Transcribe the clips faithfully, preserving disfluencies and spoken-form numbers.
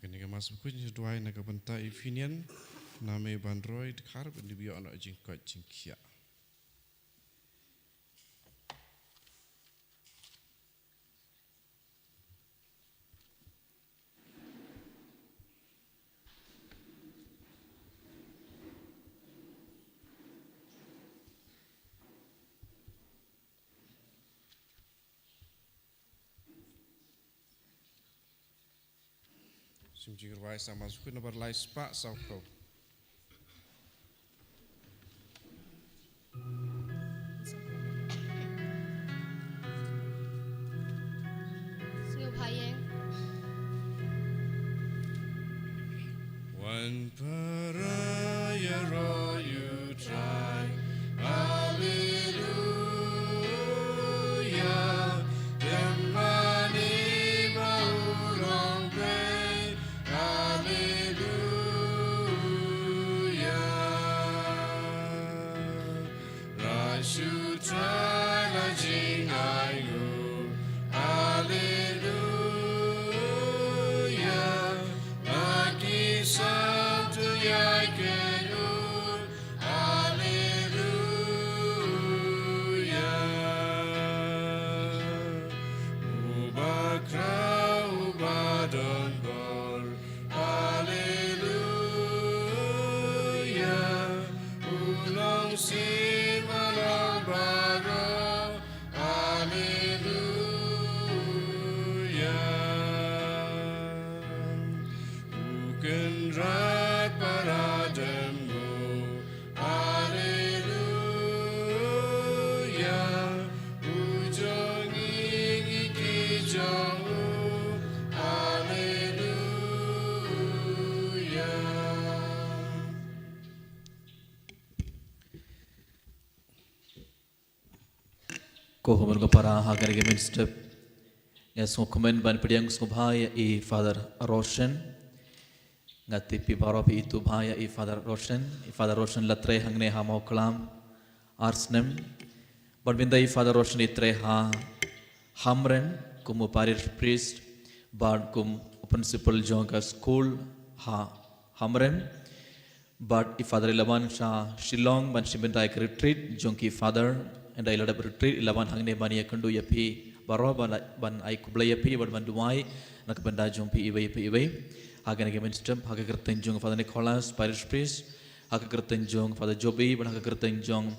Kane ka Mass Bakhuid ngi duwai na ka bynta i Finian, na me ban roi dkhar ban dei ïoh na jingkoit jingkhiah. Sim jingrwai sa Mass Bakhuid number lai spah saw phew. Sngewbha ïeng. Wan para ïaroh ïa u Trai. Haleluya. Dem mane ba u long pei. Haleluya. Rash u Trai la jingainguh. Haleluya. La ki sam tu ïai kynur. Haleluya. Uba khraw uba don bor. Haleluya. U long shim halor baroh. Haleluya. U Kynrad para dem bor. Haleluya. U jong ngi ngi ki jong u. Haleluya. Ko khubor ko para ha kane ka mynstep. Nga sngewkmen ban pdiang sngewbha ïa i Father Roshan. Nga tip phi baroh phi ithuh bha ïa i Father Roshan. I Father Roshan la trei hangne ha Mawklam ar snem. Bad mynta i Father Roshan i trei ha Hamren kum u parish priest bad kum u principal jong ka skul ha Hamren. Bad i Father i la wan sha Shillong ban shim bynta ïa ka retreat jong ki Father. Ynda i la dep retreat i la wan hangne ban ïakynduh ïa phi baroh, ban, ban ai khublei ïa phi bad ban duwai na ka bynta jong phi iwei pa iwei. Ha kane ka mynstep ha ka kyrteng jong Father Nicholas, parish priest, ha ka kyrteng jong Father Jobi bad ha ka kyrteng jong,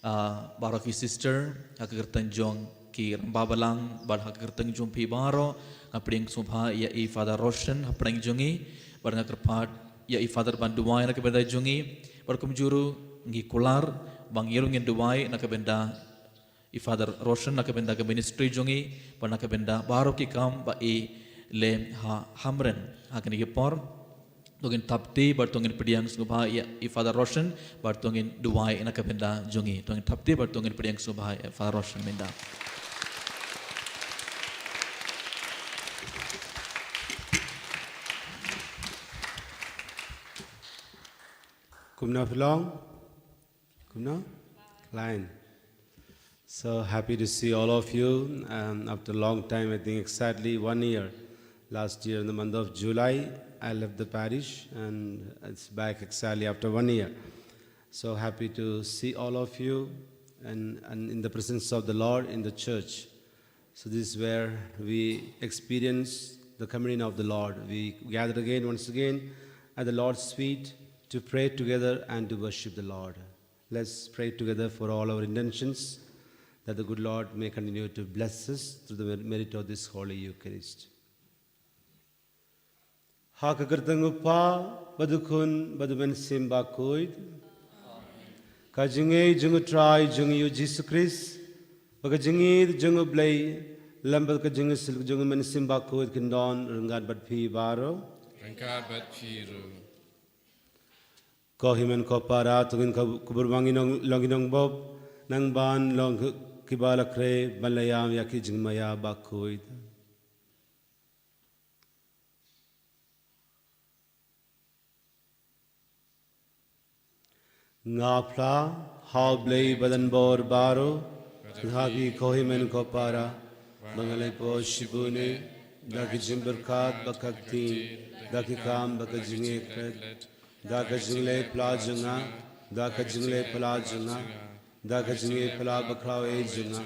ah, baroh ki sister, ha ka kyrteng jong ki rangbah balang bad ha ka kyrteng jong phi baroh, nga pdiang sngewbha ïa i Father Roshan hapdeng jong ngi, bad nga kyrpad ïa i Father ban duwai na ka bynta jong ngi, bad kumjuh ruh ngi kular ba ngi ruh ngin duwai na ka bynta i Father Roshan na ka bynta ka ministry jong ngi, bad na ka bynta baroh ki kam ba i leh ha Hamren. Ha kane ka por to ngin thap kti bad to ngin pdiang sngewbha ïa i Father Roshan bad to ngin duwai na ka bynta jong ngi. To ngin thap kti bad to ngin pdiang sngewbha ïa Father Roshan mynta. Kumno phi long? Kumno? Klein. So happy to see all of you. Um, after a long time, I think exactly one year. Last year in the month of July, I left the parish, and it's back exactly after one year. So happy to see all of you and, and in the presence of the Lord in the church. So this is where we experience the communion of the Lord. We gather again, once again, at the Lord's feet to pray together and to worship the Lord. Let's pray together for all our intentions, that the good Lord may continue to bless us through the mer-, merit of this Holy Eucharist. Ha ka kyrteng u Kpa, bad u Khun, bad u Mynsiem Bakhuid. Ka jingngeit jong u Trai jong ngi u Jisu Khrist, bad ka jingïeit jong u Blei, lem bad ka jingïasyllok jong u Mynsiem Bakhuid kin don ryngkat bad phi baroh. Ryngkat bad phi ruh. Ko hynmen ko para, to ngin kub-, kubur ba ngin long, long ki nongbop, nang ban long ki, kiba la khreh, ban la ïam ïa ki jingmaïa bakhuid. Nga phla ha u Blei Badonbor baroh, ha ki ko hynmen ko para, ba nga la ïoh shibun, da ki jingpyrkhat ba ka ktien, da ki kam ba ka jingïaklet, da ka jingleh pla jong nga, da ka jingleh pla jong nga, da ka jingïapla bakhraw jong nga.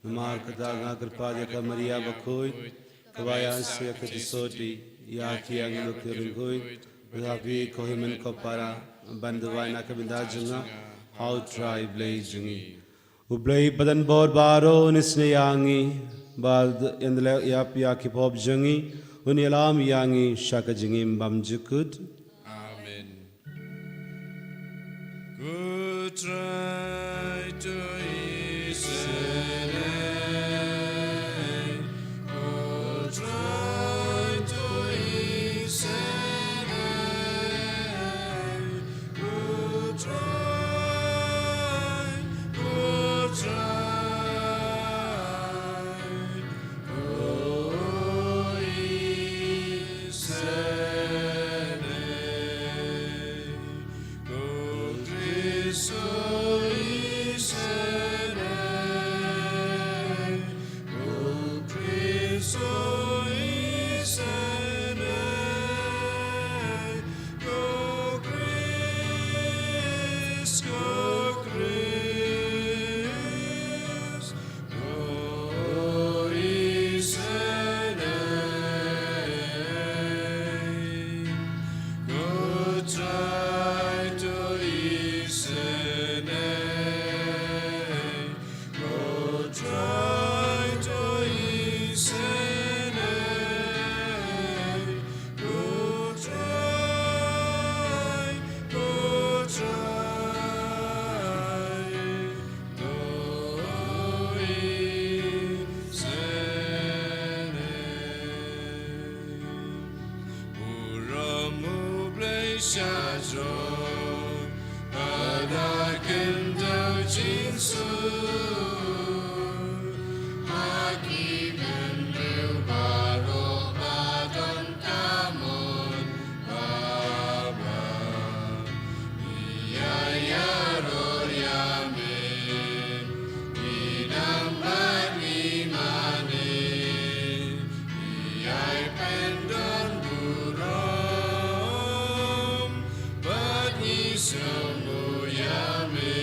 Namar kata nga kyrpad ïa ka Maria bakhuid, kaba ïa sngewsih ïa ka jingsotti, ïa ki angel ki riewkhuid, bad ïa phi ko hynmen ko para, ban duwai na ka bynta jong nga ha u Trai Blei jong ngi. U Blei ba don bor baroh un isynei ïa ngi, bad un ïaleh ïap ïa ki pop jong ngi, un ïalam ïa ngi sha ka jingim bymjukut. Amen. Ko Trai to isynei, ko Trai to isynei, ko Trai, ko Trai. Ko Khrist, ko Khrist, ko isynei, ko Trai to isynei, ko Trai to isynei, ko Trai, ko Trai to isynei. Burom U Blei sha jrong, ha ka khyndew jingsuk, ha ki bynriew baroh ba don ka mon babha. Ïa ïaroh ïa me, ngi dang bad ngi mane, ngi ai pyndonkam burom, bad ngi sngewnguh ïa me.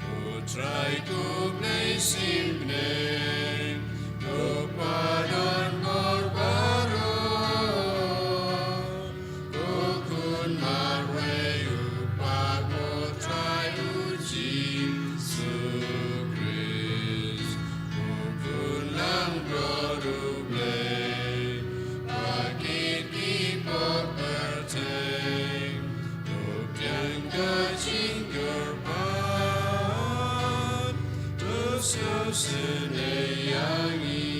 Ko Trai ko Blei shisha, ko Pa don bor baroh, ko Khun marwei U Kpa, ko Trai U Jisu Khrist, ko Khun langbrot U Blei, bad kito ki pop kyrteng, to pdiang ka jingkyrpad, to sngewsynei ïa ngi.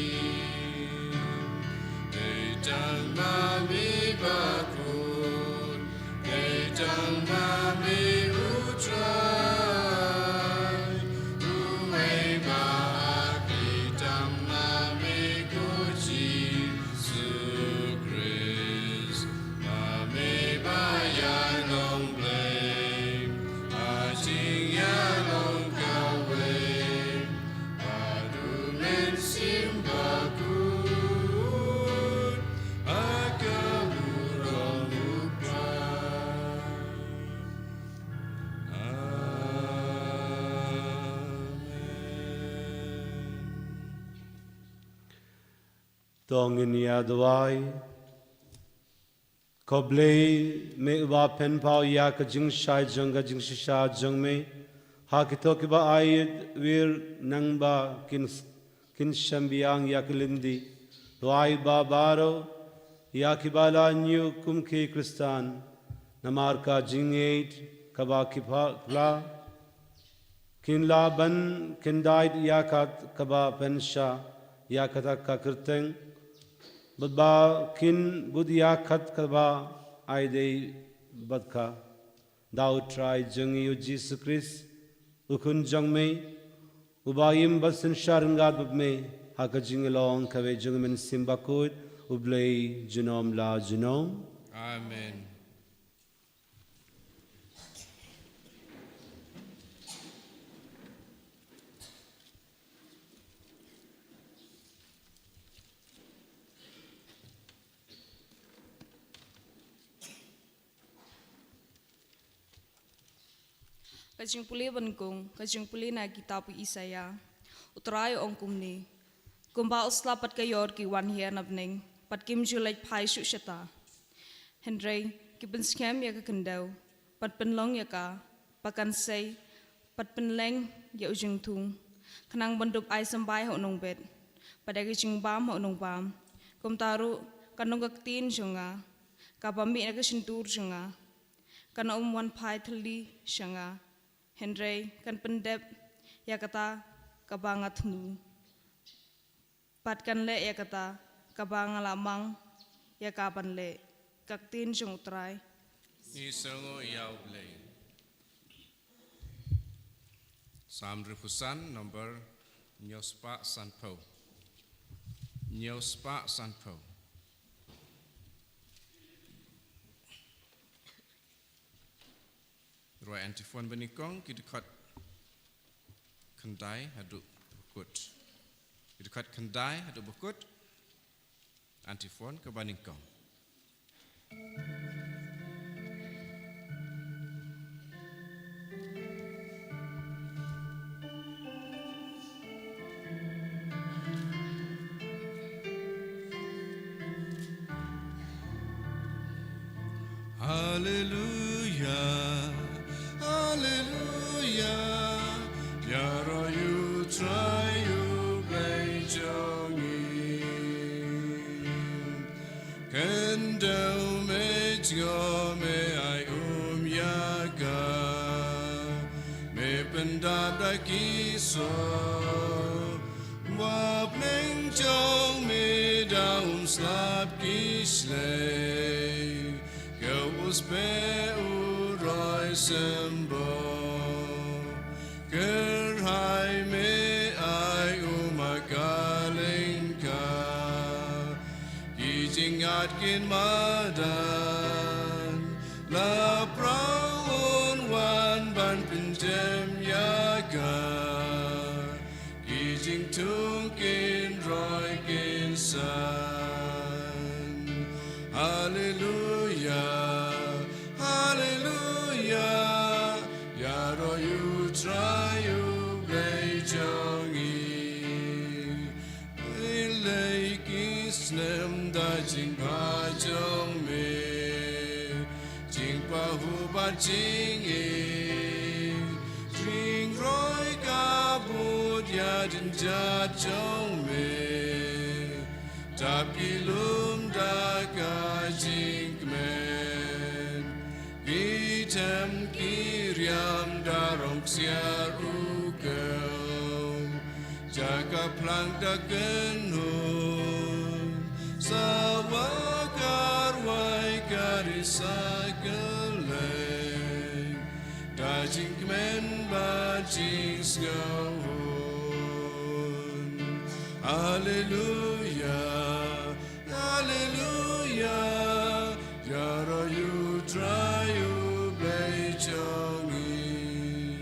Dei tang ma me bakhuid, dei tang ma me U Trai, uwei ba hak, dei tang ma me ko Jisu Khrist, ma me ba ïalong Blei, ha jingïalong kawei, bad U Mynsiem Bakhuid, ha ka burom U Kpa. Amen. To ngin ïa duwai. Ko Blei, me uba pynpaw ïa ka jingshai jong ka jingshisha jong me ha kito kiba aiti wir, nangba kin, kin shembiang ïa ki lynti. To ai ba baroh ïa kiba la ñiew kum ki Khristan namar ka jingngeit kaba ki pha-, pla, kin lah ban kyndait ïa kat kaba pynshah ïa kata ka kyrteng, bad ba kin bud ïa kat kaba ai dei bad ka. Da U Trai jong ngi U Jisu Khrist, U Khun jong me, uba im bad synshar ryngkat bad me ha ka jinglong kawei jong U Mynsiem Bakhuid, U Blei junom la junom. Amen. Ka jingpule banyngkong, ka jingpule na kitab u Isaïah. U Trai u ong kumne: Kumba u slap bad ka ïor ki wan hiar na bneng, bad kim ju leit phai shuh shata. Hynrei ki pynskhem ïa ka khyndew, bad pynlong ïa ka ba kan sei, bad pynleng ïa u jingthung, khnang ban dup ai symbai ha u nongbet, bad ïa ka jingbam ha u nongbam. Kumta ruh, kan long ka ktien jong nga kaba mih na ka shyntur jong nga, kan ym wan phai thylli sha nga, hynrei kan pyndep ïa kata kaba nga thmu, bad kan leh ïa kata kaba nga la mang ïa ka ban leh. Ka ktien jong u Trai. Ngi sngew ïa u Blei. Salm hynriewphew san, number hynñiewspah sanphew. Hynñiewspah sanphew. Rwai antiphon banyngkong, ki dkhot khyndai haduh bakut. Ki dkhot khyndai haduh bakut. Antiphon kaba nyngkong. Haleluya, haleluya, ïaroh ïa u Trai u Blei jong ngi. Khyndew me jngoh, me ai um ïa ka, me pyndap da ki soh. Ba bneng jong me da um slap ki shlei, ka u speh u roi symbol. Kyrhai me ai um ha ka lyngkha, ki jingngad kin madan, la phrang un wan ban pynjem ïa ka. Ki jingthung kin roi kin san. Haleluya, haleluya, ïaroh ïa u Trai u Blei jong ngi. Pynleit ki snem da jingbha jong me, jingpahuh bad jingïeit, jingroi ka bud ïa jynjar jong me. Dap ki lum da ka jingkmen, ki them ki riam da rong ksiar u kew. Jaka phlang da kynhun, sawa karwai ka risa kylleng, da jingkmen bad jingsngewhun. Haleluya, haleluya, ïaroh ïa u Trai u Blei jong ngi.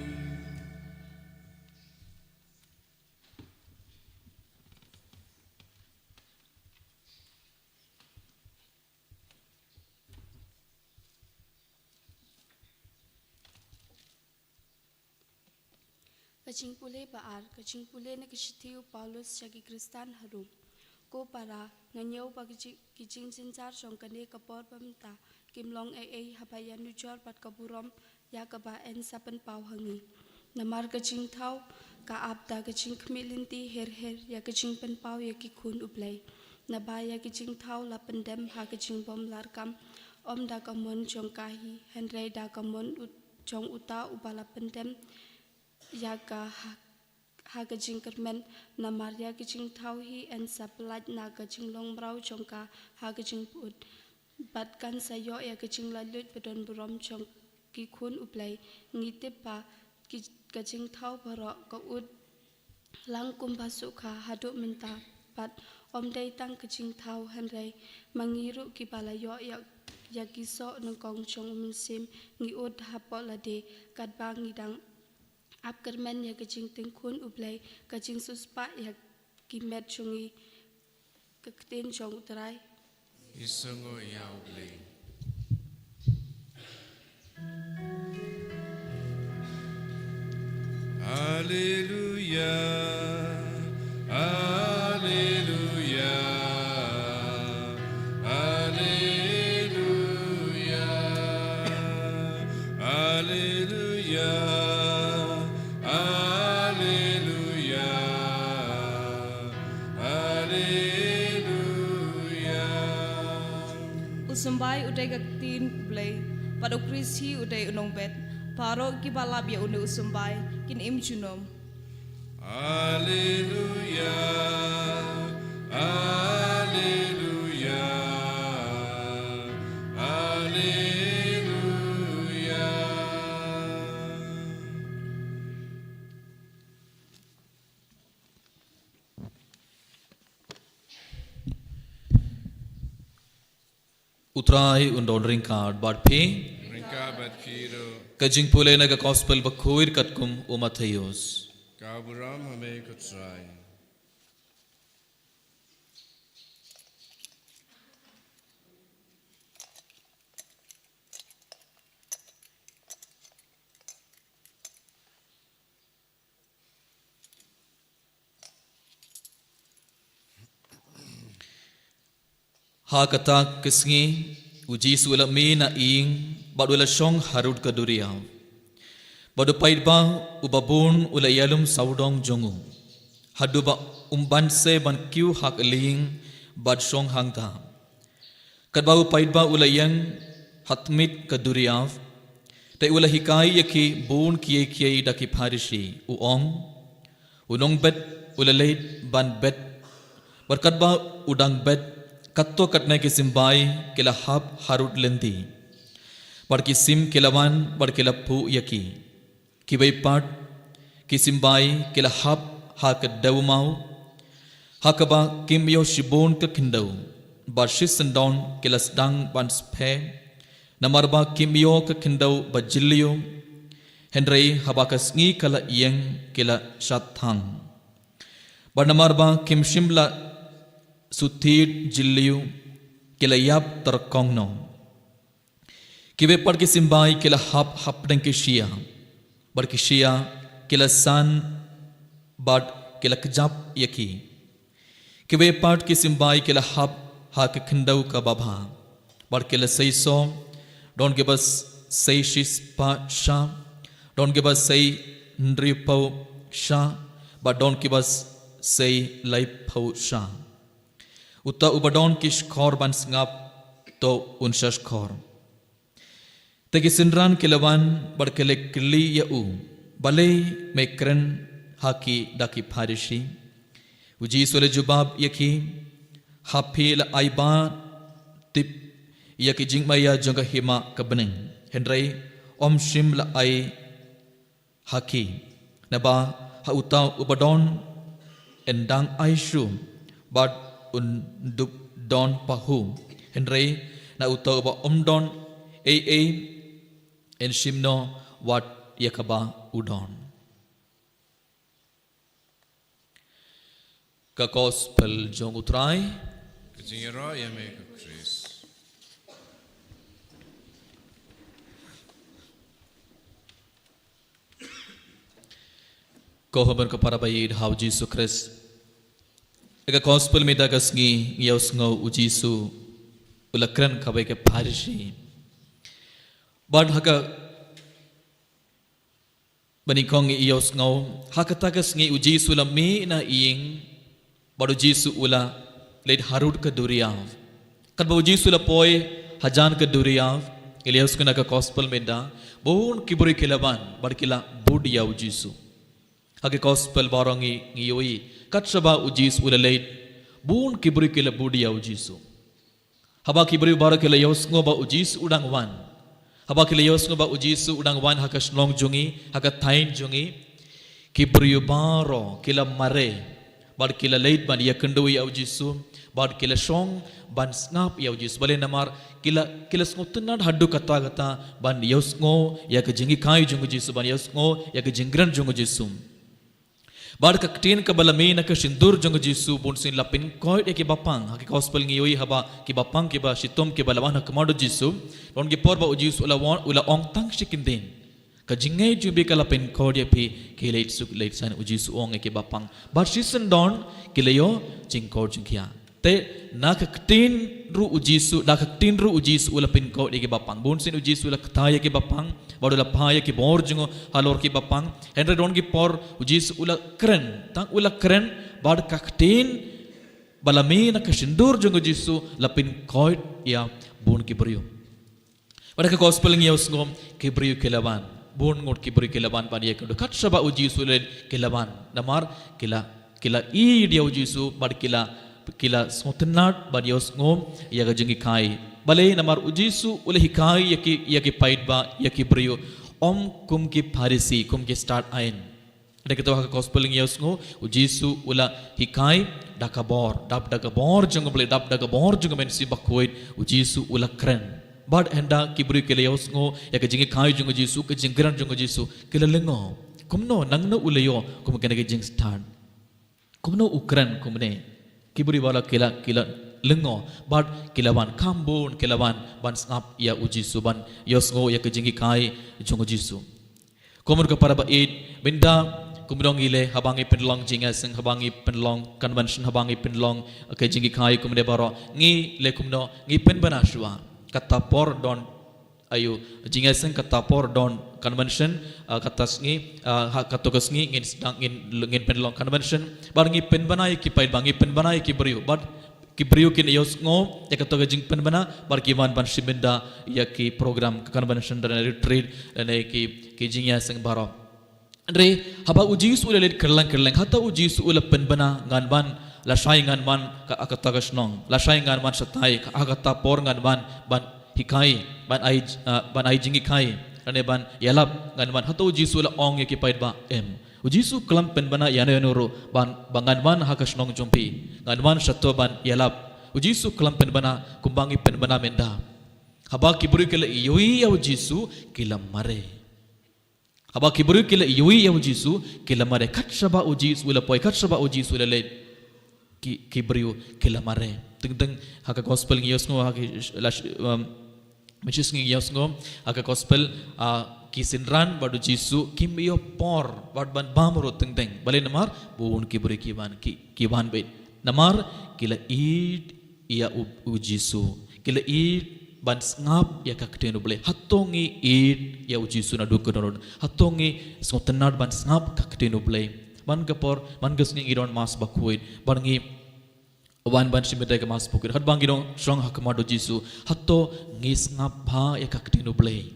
Ka jingpule ba ar, ka jingpule na ka shithi u Paulus sha ki Khristan ha Rom. Ko para, nga ñiew ba ki ji-, ki jingjynjar jong kane ka por ba mynta kim long ei ei haba ïanujor bad ka burom ïa kaba yn sa pynpaw ha ngi. Namar ka jingthaw ka ap da ka jingkhmih lynti her her ïa ka jingpynpaw ïa ki khun u Blei. Naba ïa ka jingthaw la pyndem ha ka jingbym larkam, ym da ka mon jong ka hi, hynrei da ka mon u-, jong uta uba la pyndem ïa ka ha, ha ka jingkyrmen. Namar ïa ka jingthaw hi yn sa pyllait na ka jinglong mraw jong ka ha ka jingpyut, bad kan sa ïoh ïa ka jinglaitluid ba don burom jong ki khun u Blei. Ngi tip ba ki, ka jingthaw baroh ka ud lang kumba sukha haduh mynta, bad ym dei tang ka jingthaw, hynrei ma ngi ruh kiba la ïoh ïa, ïa ki soh nyngkong jong u Mynsiem, ngi ud hapoh lade, katba ngi dang ap kyrmen ïa ka jingtieng khun u Blei, ka jingsiewspah ïa ki met jong ngi. Ka ktien jong u Trai. Ngi sngew ïa u Blei. Alleluia, Alleluia, Alleluia, Alleluia, Alleluia, Alleluia. U symbai u dei ka ktien Blei, bad u Khrist hi u dei u nongbet. Baroh kiba lap ïa une u symbai kin im junom. Alleluia, Alleluia, Alleluia. U Trai un don ryngkat bad phi. Ryngkat bad phi ruh. Ka jingpule na ka Gospel bakhuid katkum u Mathaios. Ka burom ha me ko Trai. Ha kata ka sngi, u Jisu u la mih na ïing, bad u la shong harud ka duriaw. Bad u paidbah uba bun u la ïalum sawdong jong u, haduh ba um banse ban kiew ha ka lieng bad shong hangta. Katba u paidbah u la ïeng ha tmier ka duriaw, te u la hikai ïa ki bun kiei kiei da ki Pharisi, u ong, u nongbet u la leit ban bet, bad katba u dang bet, katto katne ki symbai ki la hap harud lynti, bad ki sim ki la wan bad ki la phuh ïa ki. Kiwei pat ki symbai ki la hap ha ka dew maw, ha kaba kim ïoh shibun ka khyndew, bad shisyndon ki la sdang ban sphe, namar ba kim ïoh ka khyndew ba jylliew, hynrei haba ka sngi ka la ïeng ki la shad thang. Bad namar ba kim shym la shu thied jylliew, ki la ïap tyrkong noh. Kiwei pat ki symbai ki la hap hapdeng ki shia, bad ki shia ki la san, bad ki la kjap ïa ki. Kiwei pat ki symbai ki la hap ha ka khyndew kaba bha, bad ki la sei soh, don kiba s-, sei shispah sha, don kiba sei hynriewphew sha, bad don kiba s-, sei laiphew sha. Uta uba don ki shkor ban sngap, to un sha shkor. Te ki synran ki la wan bad ki la kylli ïa u, balei me kren ha ki da ki Pharisi? U Jisu u la jubab ïa ki, ha phi la ai ba tip ïa ki jingmaïa jong ka hima ka bneng, hynrei ym shym la ai ha ki. Naba ha uta uba don, yn dang ai shuh, bad un dup don pahuh. Hynrei na uta uba ym don ei ei, yn shim noh wat ïa kaba u don. Ka Gospel jong u Trai. Ka jingïaroh ïa me ko Khrist. Ko hynmen ko para ba ïeit ha u Jisu Khrist. Ka Gospel mynta ka sngi ngi ïohsngew u Jisu u la kren kawei ka Pharisi. Bad ha ka Ba nyngkong ngi ïohsngew, ha kata ka sngi u Jisu u la mih na ïing, bad u Jisu u la leit harud ka duriaw. Katba u Jisu u la poi hajan ka duriaw, ngi la ïohsngew na ka Gospel mynta, bun ki briew ki la wan, bad ki la bud ïa u Jisu. Ha ka Gospel baroh ngi, ngi ïohi, katba u Jisu u la leit, bun ki briew ki la bud ïa u Jisu. Haba ki briew baroh ki la ïohsngew ba u Jisu u dang wan. Haba ki la ïohsngew ba u Jisu u dang wan ha ka shnong jong ngi, ha ka thaiñ jong ngi. Ki briew baroh ki la mareh. Bad ki la leit ban ïakynduh ïa u Jisu. Bad ki la shong ban sngap ïa u Jisu. Balei namar ki la, ki la sngewtynnad haduh katta katta ban ïohsngew ïa ka jinghikai jong u Jisu, ban ïohsngew ïa ka jingkren jong u Jisu. Bad ka ktien kaba la mih na ka shyntur jong u Jisu bunsien la pynkoit ïa ki bapang. Ha ki Gospel ngi ïohi haba ki bapang kiba shitom kiba la wan ha khmat u Jisu. Don ki por ba u Jisu u la wan, u la ong tang shi kyntien. Ka jingngeit jong phi ka la pynkhuid ïa phi, ki leit suk leit san, u Jisu u ong ïa ki bapang. Bad shisien don ki la ïoh jingkhuid jingkhiah. Te na ka ktien ruh u Jisu, da ka ktien ruh u Jisu u la pynkhuid ïa ki bapang. Bun sien u Jisu u la kthai ïa ki bapang, bad u la phai ïa ki bor jong u halor ki bapang. Hynrei don ki por u Jisu u la kren, tang u la kren, bad ka ktien ba la mih na ka shyntur jong u Jisu la pynkhuid ïa bun ki briew. Bad ha ka gospel ngi ïohsngew ki briew ki la wan. Bun ngut ki briew ki la wan ban ïakynduh. Kat shaba u Jisu u la leit ki la wan. Namar ki la, ki la ïeit ïa u Jisu bad ki la, ki la sngewtynnad ban ïohsngew ïa ka jinghikai. Balei? Namar u Jisu u la hikai ïa ki, ïa ki paidbah, ïa ki briew, ym kum ki Pharisi, kum ki stad ain. Hynrei katto ha ka gospel ngi ïohsngew, u Jisu u la hikai da ka bor, dap da ka bor jong u Blei, dap da ka bor jong u Mynsiem Bakhuid, u Jisu u la kren. Bad hynda ki briew ki la ïohsngew ïa ka jinghikai jong u Jisu, ka jingkren jong u Jisu, ki la lyngngoh. Kumno, nangno u la ïoh kum kane ka jingstad? Kumno u kren kumne? Ki briew baroh ki la, ki la lyngngoh bad ki la wan, kham bun ki la wan ban sngap ïa u Jisu, ban ïohsngew ïa ka jinghikai jong u Jisu. Kumno ka para ba ïeit, mynta kumno ngi leh haba ngi pynlong jingïaseng, haba ngi pynlong convention, haba ngi pynlong ka jinghikai kumne baroh, ngi leh kumno? Ngi pynbna shuwa. Kata por don, aïu, jingïaseng, kata por don convention, ah, kata sngi, ah, ha kato ka sngi ngin sdang, ngin, ngin pynlong convention. Bad ngi pynbna ïa ki paidbah, ngi pynbna ïa ki briew. Bad ki briew kin ïohsngew ïa kato ka jingpynbna, bad ki wan ban shim bynta ïa ki program, ka convention, lane retreat, lane ki, ki jingïaseng baroh. Hynrei haba u Jisu u la leit kylleng kylleng, hato u Jisu u la pynbna, ngan wan, lashai ngan wan ka, ha kata ka shnong, lashai ngan wan shatai, ha kata por ngan wan ban hikai, ban ai, ah, ban ai jinghikai, lane ban ïalap ngan wan? Hato u Jisu u la ong ïa ki paidbah? Em. U Jisu u khlem pynbna ïano ïano ruh ban, ba ngan wan ha ka shnong jong phi, ngan wan shato ban ïalap. U Jisu u khlem pynbna kumba ngi pynbna mynta. Haba ki briew ki la ïohi ïa u Jisu, ki la mareh. Haba ki briew ki la ïohi ïa u Jisu, ki la mareh. Kat shaba u Jisu u la poi, kat shaba u Jisu u la leit, ki, ki briew ki la mareh. Teng teng ha ka gospel ngi ïohsngew, ha ki sh-, la sh-, um, mynshwa ngi ïohsngew ha ka gospel, ah, ki synran bad u Jisu kim ïoh por bad ban bam ruh teng teng. Balei? Namar bun ki briew ki wan, ki, ki wan beit. Namar ki la ïeit ïa u, u Jisu. Ki la ïeit ban sngap ïa ka ktien u Blei. Hato ngi ïeit ïa u Jisu naduh ka dohnud? Hato ngi sngewtynnad ban sngap ka ktien u Blei? Man ka por, man ka sngi ngi don Mass Bakhuid, bad ngi wan ban shim bynta ka Mass Bakhuid, hato ba ngi don shong ha khmat u Jisu, hato ngi sngap bha ïa ka ktien u Blei?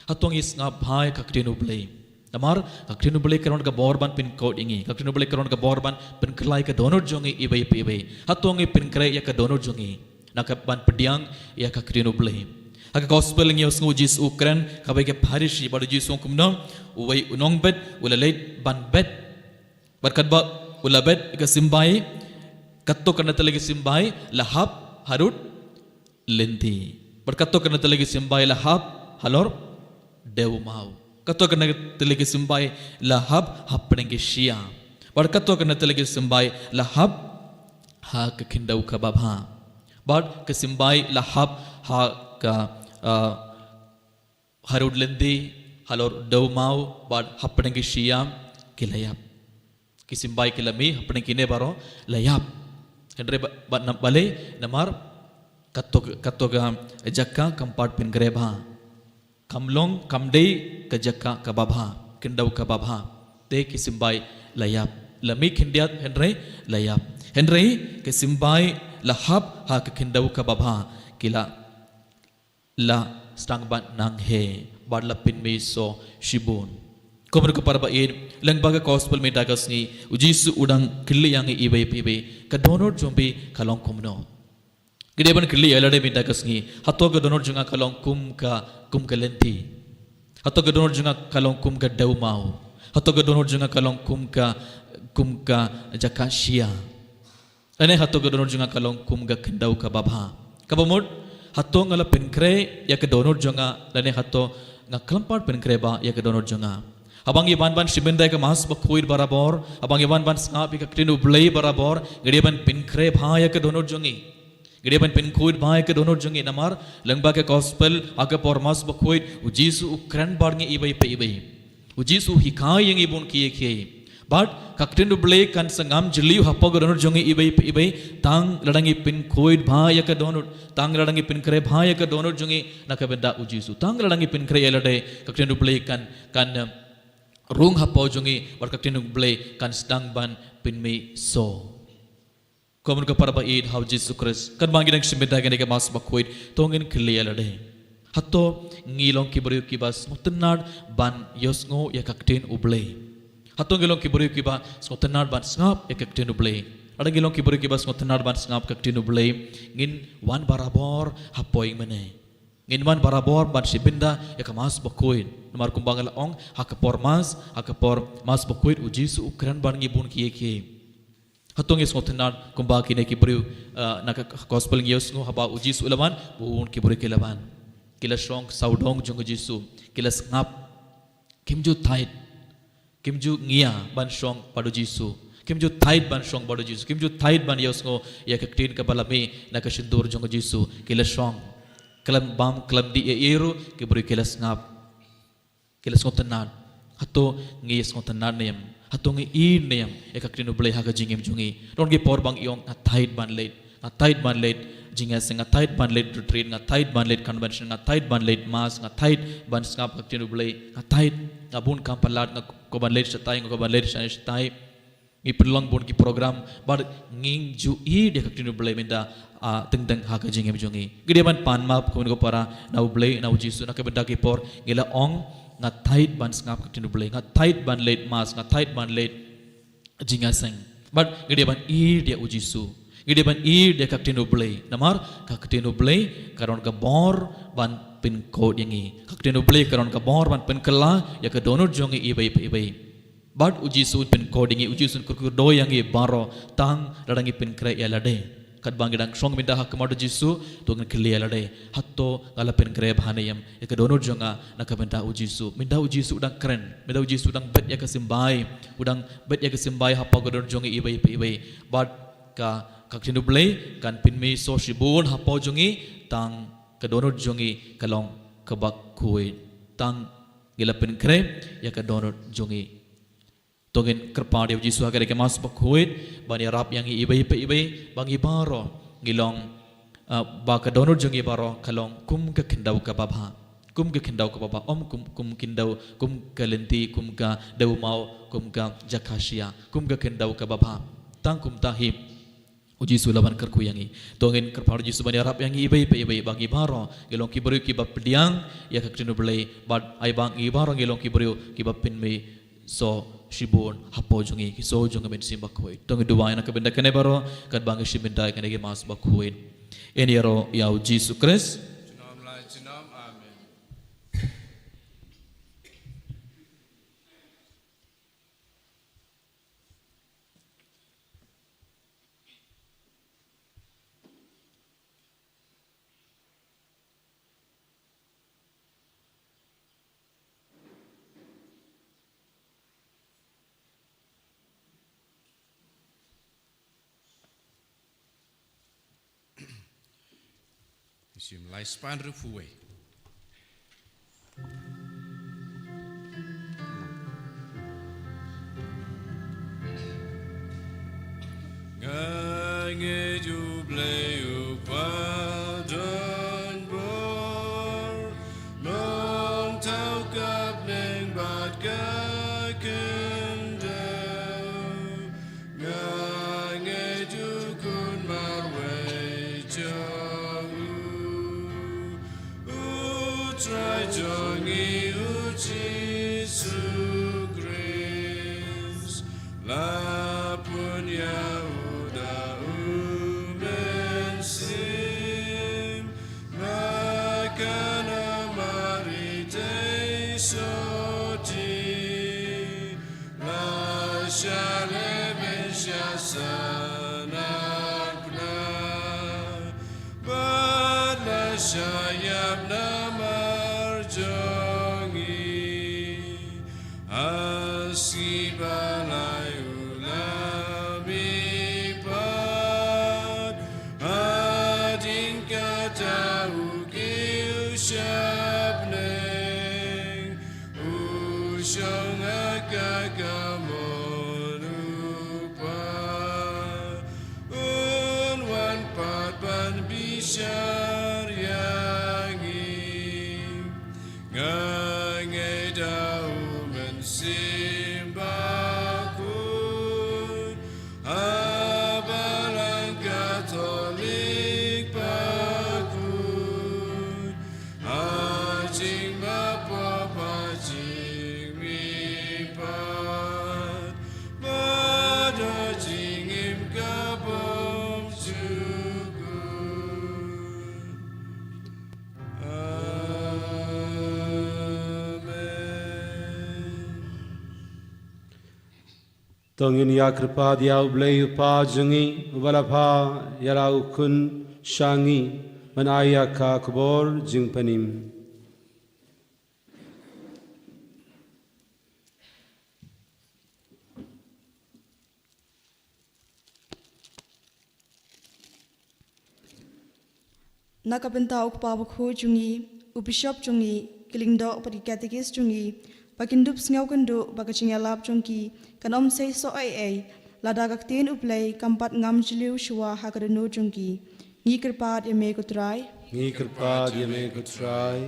Hato ngi sngap bha ïa ka ktien u Blei? Namar ka ktien u Blei ka don ka bor ban pynkhuid ïa ngi. Ka ktien u Blei ka don ka bor ban pynkhreh ïa ka dohnud jong ngi iwei pa iwei. Hato ngi pynkhreh ïa ka dohnud jong ngi na ka ban pdiang ïa ka ktien u Blei? Ha ka gospel ngi ïohsngew u Jisu u kren kawei ka Pharisi bad u Jisu u ong kumno? Uwei u nongbet u la leit ban bet. Bad katba u la bet, ka symbai, katto katne tylli ki symbai la hap harud lynti. Bad katto katne tylli ki symbai la hap halor dewmaw. Katto katne tylli ki symbai la hap hapdeng ki shyiap. Bad katto katne tylli ki symbai la hap ha ka khyndew kaba bha. Bad ki symbai la hap ha ka, ah, harud lynti, halor dewmaw, bad hapdeng ki shyiap ki la ïap. Ki symbai ki la mih, hapdeng kine baroh la ïap. Hynrei ba, ba, nam, balei? Namar kato, kato ka jaka kam pat pynkhreh bha. Kam long, kam dei ka jaka kaba bha, khyndew kaba bha. Te ki symbai la ïap. La mih khyndiat hynrei la ïap. Hynrei ki symbai la hap ha ka khyndew kaba bha, ki la la sdang ban nang heh bad la pynmih soh shibun. Kumno ka para ba ïeit, lyngba ka gospel mynta ka sngi, u Jisu u dang kylli ïa ngi iwei pa iwei, ka dohnud jong phi ka long kumno? Ngi dei ban kylli ïa lade mynta ka sngi, hato ka dohnud jong nga ka long kum ka, kum ka lynti? Hato ka dohnud jong nga ka long kum ka dewmaw? Hato ka dohnud jong nga ka long kum ka, kum ka jaka shyiap? Lane hato ka dohnud jong nga ka long kum ka khyndew kaba bha? Kaba mut, hato nga la pynkhreh ïa ka dohnud jong nga, lane hato nga khlem pat pynkhreh bha ïa ka dohnud jong nga? Haba ngi wan ban shim bynta ka Mass Bakhuid barabor, haba ngi wan ban sngap ïa ka ktien u Blei barabor, ngi dei ban pynkhreh bha ïa ka dohnud jong ngi. Ngi dei ban pynkhuid bha ïa ka dohnud jong ngi namar lyngba ka gospel ha ka por Mass Bakhuid, u Jisu u kren bad ngi iwei pa iwei. U Jisu u hikai ïa ngi bun kiei kiei. Bad ka ktien U Blei kan sa ngam jylliew hapoh ka dohnud jong ngi iwei pa iwei, tang lada ngi pynkhuid bha ïa ka dohnud, tang lada ngi pynkhreh bha ïa ka dohnud jong ngi na ka bynta u Jisu. Tang lada ngi pynkhreh ïa lade, ka ktien U Blei kan, kan, eh, rung hapoh jong ngi, bad ka ktien U Blei kan sdang ban pynmih soh. Ko mon ko para ba ïeit ha u Jisu Khrist, katba ngi dang shim bynta kane ka Mass Bakhuid, to ngin kylli ïa lade, hato ngi long ki briew kiba sngewtynnad ban ïohsngew ïa ka ktien U Blei? Hato ngi long ki briew kiba sngewtynnad ban sngap ïa ka ktien U Blei? Lada ngi long ki briew kiba sngewtynnad ban sngap ka ktien U Blei, ngin wan barabor hapoh ïing mane. Ngin wan barabor ban shim bynta ïa ka Mass Bakhuid. Namar kumba nga la ong, ha ka por Mass, ha ka por Mass Bakhuid, u Jisu u kren bad ngi bun kiei kiei. Hato ngi sngewtynnad kumba kine ki briew, ah, na ka, ka gospel ngi ïohsngew haba u Jisu u la wan, bun ki briew ki la wan. Ki la shong sawdong jong u Jisu, ki la sngap. Kim ju thait, kim ju ngia ban shong bad u Jisu. Kim ju thait ban shong bad u Jisu. Kim ju thait ban ïohsngew ïa ka ktien kaba la mih na ka shyntur jong u Jisu. Ki la shong. Khlem bam, khlem dih ei ei ruh, ki briew ki la sngap. Ki la sngewtynnad. Hato ngi sngewtynnad ne em? Hato ngi ïeit ne em ïa ka ktien U Blei ha ka jingim jong ngi? Don ki por ba ngi ong nga thait ban leit, nga thait ban leit jingïaseng, nga thait ban leit retreat, nga thait ban leit convention, nga thait ban leit Mass, nga thait ban sngap ka ktien U Blei, nga thait, nga bun kam palat, nga kwah ban leit shatai, nga kwah ban leit shatai, shatai. Ngi pynlong bun ki program, bad ngim ju ïeit ïa ka ktien U Blei mynta, ah, teng teng ha ka jingim jong ngi. Ngi dei ban pan map, ko mon ko para, na U Blei, na u Jisu, na ka bynta ki por ngi la ong, nga thait ban sngap ka ktien U Blei, nga thait ban leit Mass, nga thait ban leit jingïaseng. Bad ngi dei ban ïeit ïa u Jisu. Ngi dei ban ïeit ïa ka ktien U Blei. Namar ka ktien U Blei ka don ka bor ban pynkhuid ïa ngi. Ka ktien U Blei ka don ka bor ban pynkylla ïa ka dohnud jong ngi iwei pa iwei. Bad u Jisu un pynkhuid ïa ngi, u Jisu un kyrkhu ïa ngi baroh, tang lada ngi pynkhreh ïa lade. Katba ngi dang shong mynta ha khmat u Jisu, to ngin kylli ïa lade, hato nga la pynkhreh bha ne em ïa ka dohnud jong nga na ka bynta u Jisu? Mynta u Jisu u dang kren, mynta u Jisu u dang bet ïa ka symbai, u dang bet ïa ka symbai hapoh ka dohnud jong ngi iwei pa iwei. Bad ka, ka ktien U Blei kan pynmih soh shibun hapoh jong ngi, tang ka dohnud jong ngi ka long kaba khuid. Tang ngi la pynkhreh ïa ka dohnud jong ngi. To ngin kyrpad ïa u Jisu ha kane ka Mass Bakhuid ban ïarap ïa ngi iwei pa iwei, ba ngi baroh ngi long, ah, ba ka dohnud jong ngi baroh ka long kum ka khyndew kaba bha. Kum ka khyndew kaba bha, ym kum, kum khyndew, kum ka lynti, kum ka dewmaw, kum ka jakhashia, kum ka khyndew kaba bha. Tang kumta hi u Jisu u la ban kyrkhu ïa ngi. To ngin kyrpad ïa u Jisu ban ïarap ïa ngi iwei pa iwei, ba ngi baroh ngi long ki briew kiba pdiang ïa ka ktien U Blei, bad ai ba ngi baroh ngi long ki briew kiba pynmih soh shibun hapoh jong ngi, ki soh jong ka mynsiem bakhuid. To ngin duwai na ka bynta kane baroh, katba ngi shim bynta ïa kane ka Mass Bakhuid. Ngin ïaroh ïa u Jisu Khrist. Junom la junom, amen. Sim lai span ruh phuwei. Nga ngeit U Blei U Kpa don bor, nongthaw ka bneng bad ka khyndew. Nga ngeit U Khun marwei jong U, U Trai jong ngi U Jisu Khrist, la pun ïa U da U Mynsiem, na kane Mari te soti, la shah leh beiñ sha sanar pla, bad la shah ïap namar jong ngi. Ha sngi ba lai U la mihpat, ha Shariangi, ngangai da u Mynsiem Bakhuid, ha Balang Katholik Bakhuid, ha jingmyntoi, ha jingmihpat, bad ha jingim ka bym jukut. Amen. To ngin ïa kyrpad ïa U Blei U Kpa jong ngi, uba la phah ïa la u Khun sha ngi, ban ai ïa ka khubor jingpynim. Na ka bynta u kpa bakhuid jong ngi, u bishop jong ngi, ki lyngdoh bad ki katekis jong ngi, ba kin dup sngew kynduh ba ka jingïalap jong ki kan ym sei soh ei ei, lada ka ktien U Blei kam pat ngam jylliew shuwa ha ka dohnud jong ki. Ngi kyrpad ïa me ko Trai. Ngi kyrpad ïa me ko Trai.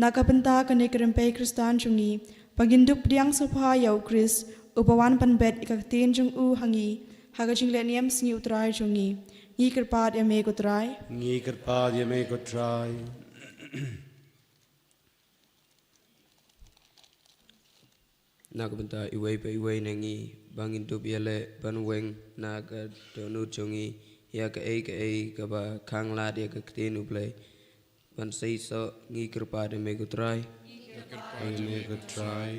Na ka bynta kane ka rympei Khristan jong ngi, ba ngin dup pdiang sngewbha ïa U Khrist, uba wan ban bet ïa ka ktien jong u ha ngi, ha ka jingleh niam sngi U Trai jong ngi. Ngi kyrpad ïa me ko Trai. Ngi kyrpad ïa me ko Trai. Na ka bynta iwei pa iwei na ngi, ba ngin dup ïaleh ban weng na ka dohnud jong ngi, ïa kaei kaei kaba khang lad ïa ka ktien U Blei ban sei soh, ngi kyrpad ïa me ko Trai. Ngi kyrpad ïa me ko Trai.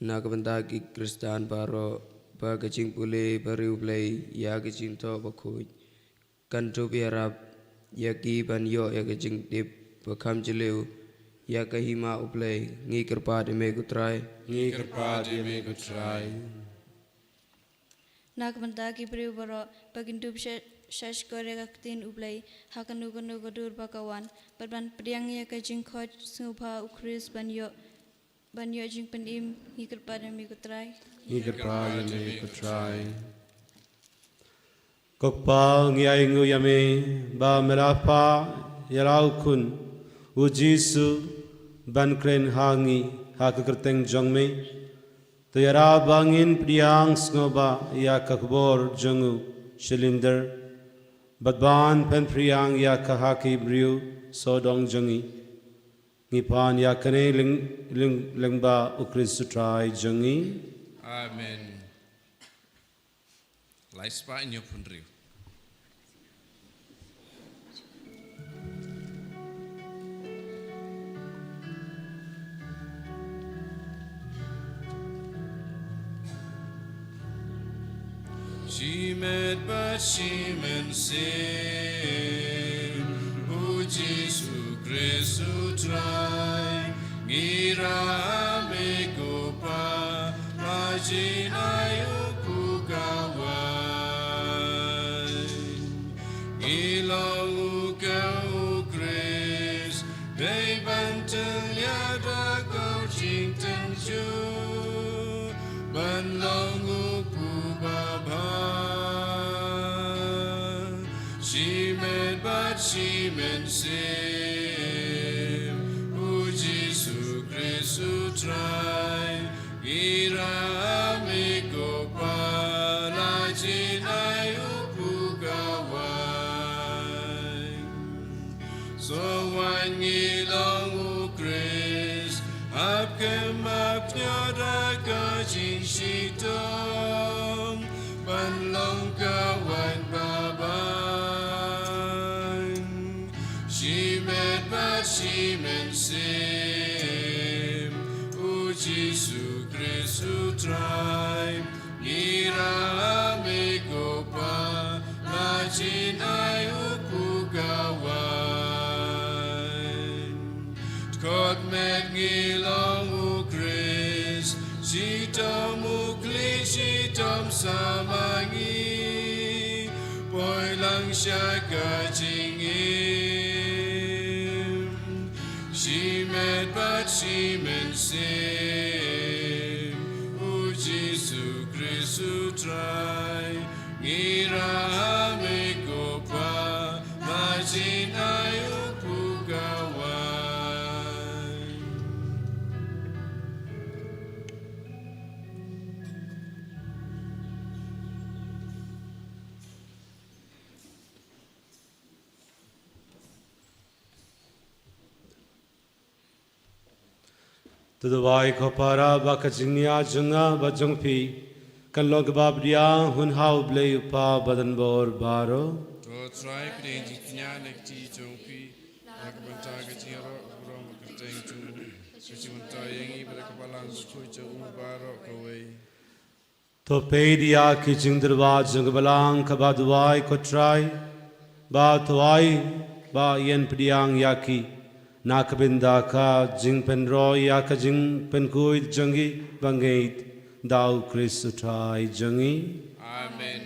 Na ka bynta ki Khristan baroh, ba ka jingpule ba riewblei ïa ka jingthoh bakhuid kan dup ïarap ïa ki ban ïoh ïa ka jingtip ba kham jylliew ïa ka hima U Blei, ngi kyrpad ïa me ko Trai. Ngi kyrpad ïa me ko Trai. Na ka bynta ki briew baroh, ba kin dup sha-, shahshkor ïa ka ktien U Blei ha kano kano ka dur ba ka wan, bad ban pdiang ïa ka jingkhoit sngewbha U Khrist ban ïoh, ban ïoh jingpynim, ngi kyrpad ïa me ko Trai. Ngi kyrpad ïa me ko Trai. Ko Kpa, ngi ainguh ïa me ba me la phah ïa la u Khun, U Jisu, ban kren ha ngi ha ka kyrteng jong me. To ïarap ba ngin pdiang sngewbha ïa ka khubor jong u shilinder, bad ban pynphriang ïa ka ha ki briew sawdong jong ngi. Ngi pan ïa kane lyng-, lyng-, lyngba U Khrist U Trai jong ngi. Amen. Lai spah hynñiew phew hynriew. Shimet bad shimynsiem, U Jisu Khrist U Trai, ngi ïarap ïa me ko Kpa, la jin ai u pukawai. Ngi long u ka U Khrist, dei ban tyllia da ka jingtynjuh, ban long u pukawai. Shimet bad shimynsiem, U Jisu Khrist U Trai, ngi ïarap ïa me ko Kpa, la jin ai u pukawai. Sa wan ngi long U Khrist, hap kem hap ñiah da ka jingshitom, ban long ka waiñ babang. Shimet bad shimynsiem, U Jisu Khrist U Trai, ngi ïarap ïa me ko Kpa, la jin ai u pukawai. Dkhot met ngi long U Khrist, shitom u khlieh shitom sa ma ngi, poi lang sha ka jingim. Shimet bad shimynsiem, U Jisu Khrist U Trai, ngi ïarap ïa me ko Kpa, la Sinai u pugawai. To duwai ko para ba ka jingnia jong nga bad jong phi kan long kaba pdiang hun ha U Blei U Kpa badonbor baroh. To Trai, pdiang jingkñia na ka kti jong phi na ka bynta ka jingïaroh ka burom bad ka kyrteng jong u, ka jingmyntoi ïa ngi bad ïa ka balang bakhuid jong u baroh kawei. To peit ïa ki jingtyrwa jong ka balang kaba duwai ko Trai, ba to ai ba ïeng pdiang ïa ki na ka bynta ka jingpynroi ïa ka jingpynkhuid jong ngi bangeit, da U Khrist U Trai jong ngi. Amen.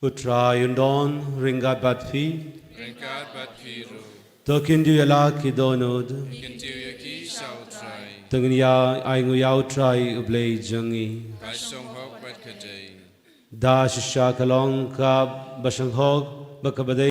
U Trai un don ryngkat bad phi. Ryngkat bad phi ruh. To khyndiat ïa la ki dohnud. Khyndiat ïa ki sha U Trai. To ngin ïa ainguh ïa U Trai U Blei jong ngi. Ka shong hok bad ka dei. Da shisha ka long kaba shong hok bad kaba dei.